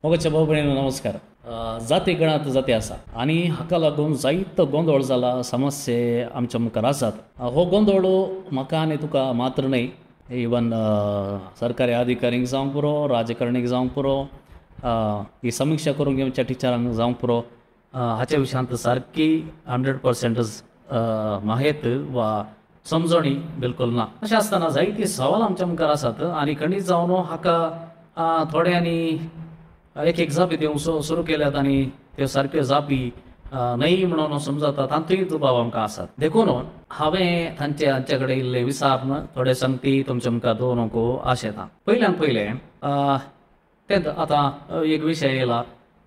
मोगाच्या भाव भयणींनो नमस्कार. जाती गणांत जाती आसा आनी हाका लागून जायतो गोंदळ जाला, समस्ये आमच्या मुखार आसात. हो गोंदळ म्हाका आनी तुका मात्र न्हय, इवन सरकारी अधिकाऱ्यांक जावंक पुरो, राजकारणीक जावंक पुरो, ही समिक्षा करूंक घेवच्या टिचरांक जावंक पुरो, हाच्या विशयांत सारकी 100% माहेत वा समजणी बिलकुल ना. अशें आसतना जायतीं सवाल आमच्या मुखार आसात आनी खंडीत जावन हाका थोड्यांनी एक एक जापी दिवंक सुरू केल्यात आनी त्यो सारक्यो जापी न्हय म्हणून समजता, तातूंय दुबाव आमकां आसात. देखून हांवें तांचे हांचे कडेन इल्लें विचारून थोडे संगती तुमच्या मुखार दवरूंक आशेता. पयल्यान पयलें तें आतां एक विशय येयला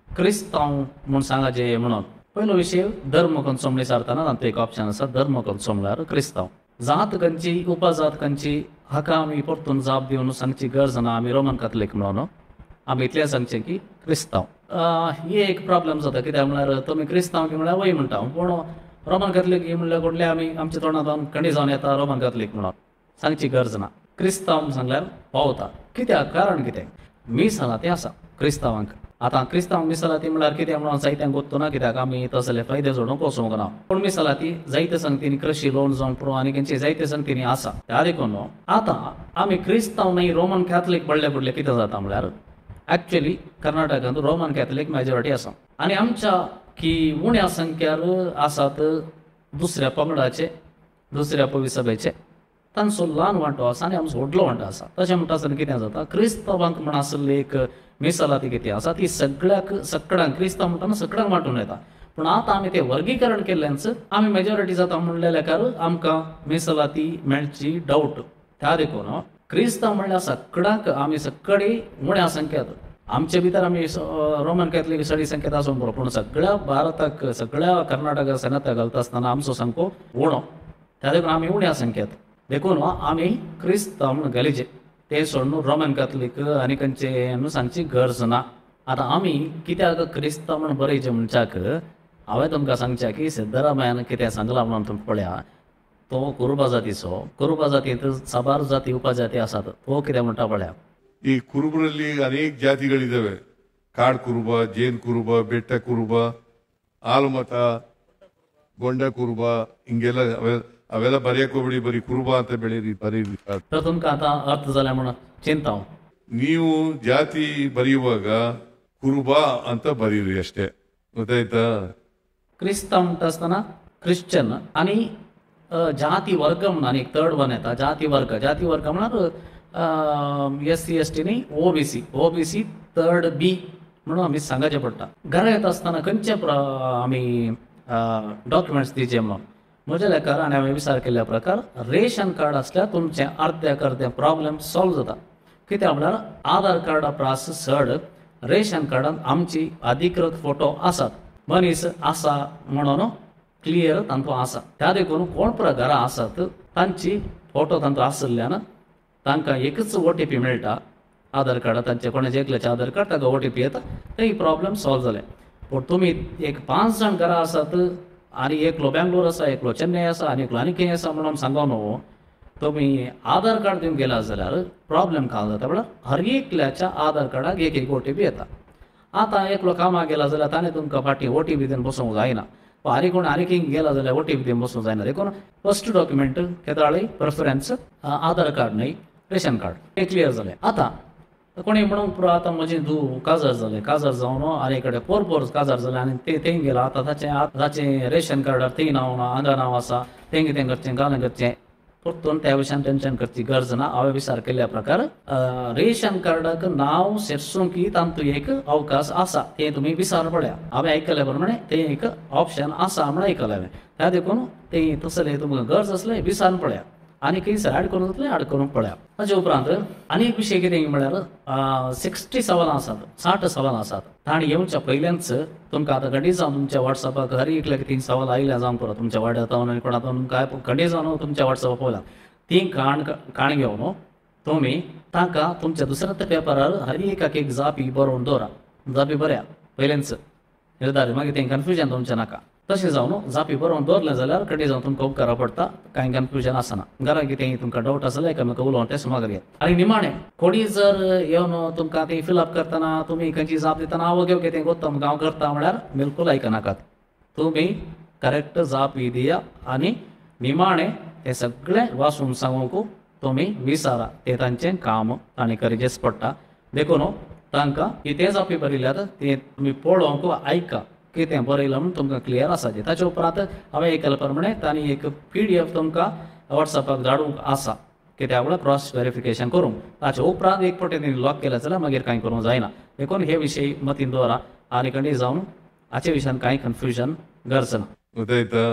क्रिस्तांव म्हूण सांगाचें म्हणून. पयलो विशय धर्म खंयचो म्हण विचारतना तातूंत एक ऑप्शन आसा, धर्म खंयचो म्हळ्यार क्रिस्तांव. जात खंयची, उपजात खंयची हाका आमी परतून जाप दिवन सांगची गरज ना. आमी रोमन कॅथलीक म्हणून आमी इतलें सांगचें की क्रिस्तांव. ही एक प्रॉब्लम जाता, कित्याक म्हळ्यार तुमी क्रिस्तांव की म्हळ्यार वय म्हणटा, पूण रोमन कॅथलीक ही म्हणल्यार कुडले आमी आमच्या तोंडांत खंडी जावन येता रोमन कॅथलीक म्हणून सांगची गरज ना. क्रिस्तांव सांगल्यार पावता. कित्याक, कारण कितें, मिसालाती आसा क्रिस्तांवांक. आतां क्रिस्तांव मिसालाती म्हळ्यार कितें म्हणून जायत्यांक गोत्तो ना, कित्याक आमी तसले फायदे जोडूंक वचूंक ना. पूण मिसालाती जायते संगतींनी कृशी लोन जावंक पुरो आनी खंयचे जायते संगतींनी आसा. त्या देखून आतां आमी क्रिस्तांव न्हय रोमन कॅथलीक पडले पडले कितें जाता म्हळ्यार एक्चुअली कर्नाटकांत रोमन कॅथलीक मेजॉरिटी आसा आनी आमच्या की उण्या संख्यार आसात दुसऱ्या पंगडाचे, दुसऱ्या पविसभेचे, तांचो ल्हान वांटो आसा आनी आमचो व्हडलो वांटो आसा. तशें म्हणटा आसतना कितें जाता, क्रिस्तांवांक म्हण आसली एक मिसालाती कितें आसा ती सगळ्याक सगळ्यांक क्रिस्तांव म्हणटाना सगळ्यांक वांटून येता. पूण आतां आमी तें वर्गीकरण केल्ल्यानच आमी मेजॉरिटी जाता म्हणलेल्या लेखार आमकां मिसालाती मेळची डावट. त्या देखून क्रिस्तांव म्हणल्यार सगळ्यांक आमी सगळे उण्या संख्यात, आमचे भितर आमी रोमन कॅथलीक सगळी संख्येत आसूंक पुरो, पूण सगळ्या भारताक सगळ्या कर्नाटका सांगाता घालता आसतना आमचो सामको उणो. त्या देखून आमी उण्या संख्येत, देखून आमी क्रिस्तांव म्हूण घालीचे, ते सोडून रोमन कॅथलीक आनी खंयचे सांगची गरज ना. आतां आमी कित्याक क्रिस्तांव म्हूण बरयचें म्हणच्याक हांवें तुमकां सांगचें की सिद्धरामय्यान कितें सांगलां म्हणून तुमकां पळया, तो कुरुबा जातीचो, कुरुबा जातींत साबार जाती उपजाती आसात. तो कितें म्हणटा पळया, ಈ ಕುರುಬರಲ್ಲಿ ಅನೇಕ ಜಾತಿಗಳಿದ್ದಾವೆ. ಕಾಡು ಕುರುಬ, ಜೇನು ಕುರುಬ, ಬೆಟ್ಟ ಕುರುಬ, ಆಲಮತ, ಗೊಂಡ ಕುರುಬ, ಹಿಂಗೆಲ್ಲ ಅವೆಲ್ಲ ಬರೆಯಕ್ಕೆ ಹೋಗ್ಬೇಡಿ, ಬರೀ ಕುರುಬ ಅಂತ ಬೆಳೀರಿ ಬರೀರಿ. तुमकां आतां अर्थ जालें म्हणून चिंता. ನೀವು ಜಾತಿ ಬರೆಯುವಾಗ ಕುರುಬ ಅಂತ ಬರೀರಿ ಅಷ್ಟೇ, ಗೊತ್ತಾಯ್ತಾ? ಕ್ರಿಸ್ತಾಂव म्हणटा आसतना क्रिश्चन आनी जाती वर्ग म्हणून आनी एक थर्ड वन येता, जाती वर्ग. जाती वर्ग म्हळ्यार एस सी एस टी न्ही, O B C, O B C third B म्हणून आमी सांगाचें पडटा. घरा येता आसतना खंयचे आमी डॉक्युमेंट्स दिवचे म्हणून म्हज्या लेखार आनी हांवें विचार केल्ल्या प्रकार रेशन कार्ड आसल्यार तुमचें अर्द्याक अर्दें प्रॉब्लम सॉल्व जाता. कित्याक म्हळ्यार आधार कार्डा परस चड रेशन कार्डान आमची अधिकृत फोटो आसात, मनीस आसा म्हणून क्लियर तांतूं आसा. त्या देखून कोण पुरा घरां आसात तांची फोटो तांतूं आशिल्ल्यान तांकां एकच ओ टी पी मेळटा आधार कार्ड, तांचे कोणाचे एकल्याचें आधार कार्ड ताका ओ टी पी येता, तेय प्रॉब्लम सॉल्व जालें. पूण तुमी एक 5 जाण घरां आसात आनी एकलो बेंगलोर आसा, एकलो चेन्नय आसा आनी एकलो आनी खंय आसा म्हणून सांगो न्हू, तुमी आधार कार्ड दिवंक गेला जाल्यार प्रॉब्लम काय जाता म्हळ्यार हर एकल्याच्या आधार कार्डाक एक एक ओ टी पी येता. आतां एकलो कामाक गेला जाल्यार ताणें तुमकां फाटीं ओ टी पी दिवन बसूंक जायना, आनी कोण आनी खंय गेला जाल्यार ओ टी पी दिवन बसूंक जायना. देखून फर्स्ट डॉक्युमेंट केदाळी प्रेफरन्स आधार कार्ड न्हय, रेशन कार्ड, हें क्लियर जालें. आतां कोणी म्हणूंक पुरो आतां म्हजें धूव काजार जालें, काजार जावन आनी कडेन पोर पोर काजार जालें आनी तें थंय गेलां, आतां ताचें रेशन कार्डार थंय नांव ना, हांगा नांव आसा, तें कितें करचें कालें करचें, परतून त्या विशयान टेंशन करची गरज ना. हांवें विचार केल्ल्या प्रकार रेशन कार्डाक नांव सेर्सूंक तातूंत एक अवकाश आसा, तें तुमी विचार पळया. हांवें आयकल्या प्रमाणे तें एक ऑप्शन आसा म्हूण आयकलें हांवें, त्या देखून तें तसलें तुमकां गरज आसलें विचारून पळया आनी खंयसर ऍड करूंक जातलें ऍड करूंक पळया. ताचे उपरांत आनी एक विशय कितें म्हळ्यार 60 सवालां आसात, 60 सवालां आसात. ताणें येवच्या पयल्याच तुमकां आतां खंडीत जावन तुमच्या वॉट्सॅपाक हर एकल्याक 3 सवाल आयल्या जावंक पुरो, तुमच्या वाड्यार आनी कोणा काय खंडीत जावन तुमच्या वॉट्सॅपाक पळयला, ती काण घेवन तुमी तांकां तुमच्या दुसऱ्या पेपरार हर एकाक एक जापी बरोवन दवरा, जापी बरया पयल्याच निर्धारीत, मागीर तें कन्फ्युजन तुमचें नाका. तशें जावन जापी बरोवन दवरलें जाल्यार कडेन जावन तुमकां उपकारा पडटा, कांय कन्फ्युजन आसना. घरा कितें तुमकां डावट आसा जाल्यार एकामेका उलोवन तें सुमार घेयात. आनी निमाणें कोणी जर येवन तुमकां तें फिलअप करतना तुमी खंयची जाप दितना हांव ओके ओके तें गोत्ता हांव करता म्हळ्यार बिलकूल आयकनाकात. तुमी करेक्ट जाप ही दिया आनी निमाणें तें सगळें वाचून सांगूंक तुमी विचारा, तें तांचें काम तांणी करचेंच पडटा. देखून तांकां कितें जापी बरयल्यात तें तुमी पळोवंक आयका कितें बरयलां म्हूण तुमकां क्लियर आसाचें. ताचे उपरांत हांवें एक केलें प्रमाणें तांणी एक PDF तुमकां वॉट्सॅपाक धाडूंक आसा कित्याक म्हळ्यार क्रॉस वेरिफिकेशन करूंक. ताचे उपरांत एक फावटी तेणी लॉक केलें जाल्यार मागीर कांय करूंक जायना. देखून हे विशय मतीन दवरा आनी खंय जावन हाचे विशयान कांय कन्फ्युजन गरज ना. ಗೊತ್ತಾಯ್ತಾ?